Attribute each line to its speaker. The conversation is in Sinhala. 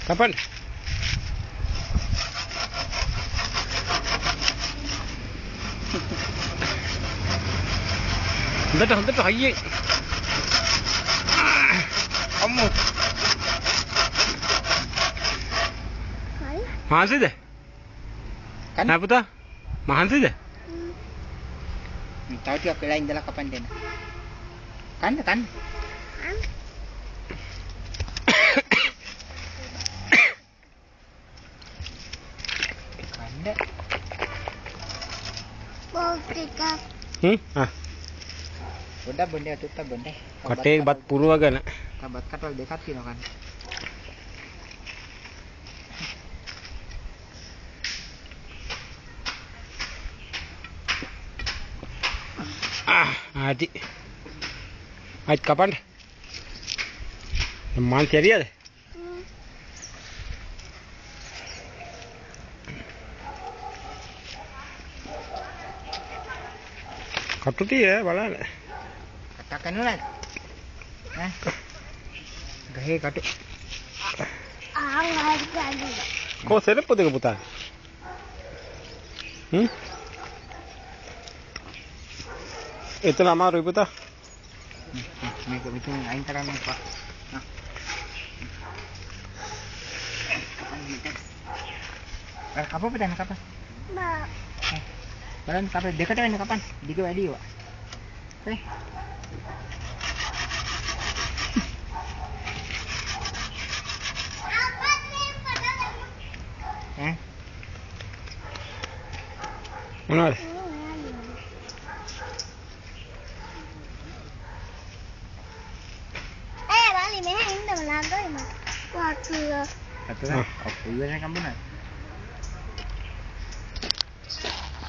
Speaker 1: කපන්න. හොඳට හොඳට හයියෙන්. අම්මෝ. මහන්සිද? නෑ පුතා. මහන්සිද?
Speaker 2: තව ටිකක් වෙලා ඉඳලා කපන්න දෙන්න. කන්න කන්න. කන්න.
Speaker 3: බෝල් ටිකක්.
Speaker 1: හ්ම් ආ.
Speaker 2: පොඩ්ඩක් බොන්න තුත්තක් බොන්න.
Speaker 1: කටේ බත් පුරවගෙන.
Speaker 2: තව බත් කටවල් දෙකක් තියෙනවා කන්න.
Speaker 1: ආදි. ආයිත් කපන්න. මං හරියද? කටු තිය බලන්න.
Speaker 2: කටක් කන්නවද? ඈ ගහේ කටු.
Speaker 1: කෝ සෙරප්පු දෙක පුතා? හ්ම්? එතන අමාරුයි පුතා.
Speaker 2: මේක මෙතන අයින් කරන්න එපා. අර කපපු තැන කප.
Speaker 3: බා.
Speaker 2: බලන්න කප දෙකට වෙන්න කපන්න. දිග වැඩි ඒවා. හරි. ඈ
Speaker 1: මොනවද?
Speaker 3: ඒ බලි මෙහෙ ඉන්න ළඟයි මට. වතුර.
Speaker 2: වතුර? ඔව් ඉවරනේ කම්බුණා.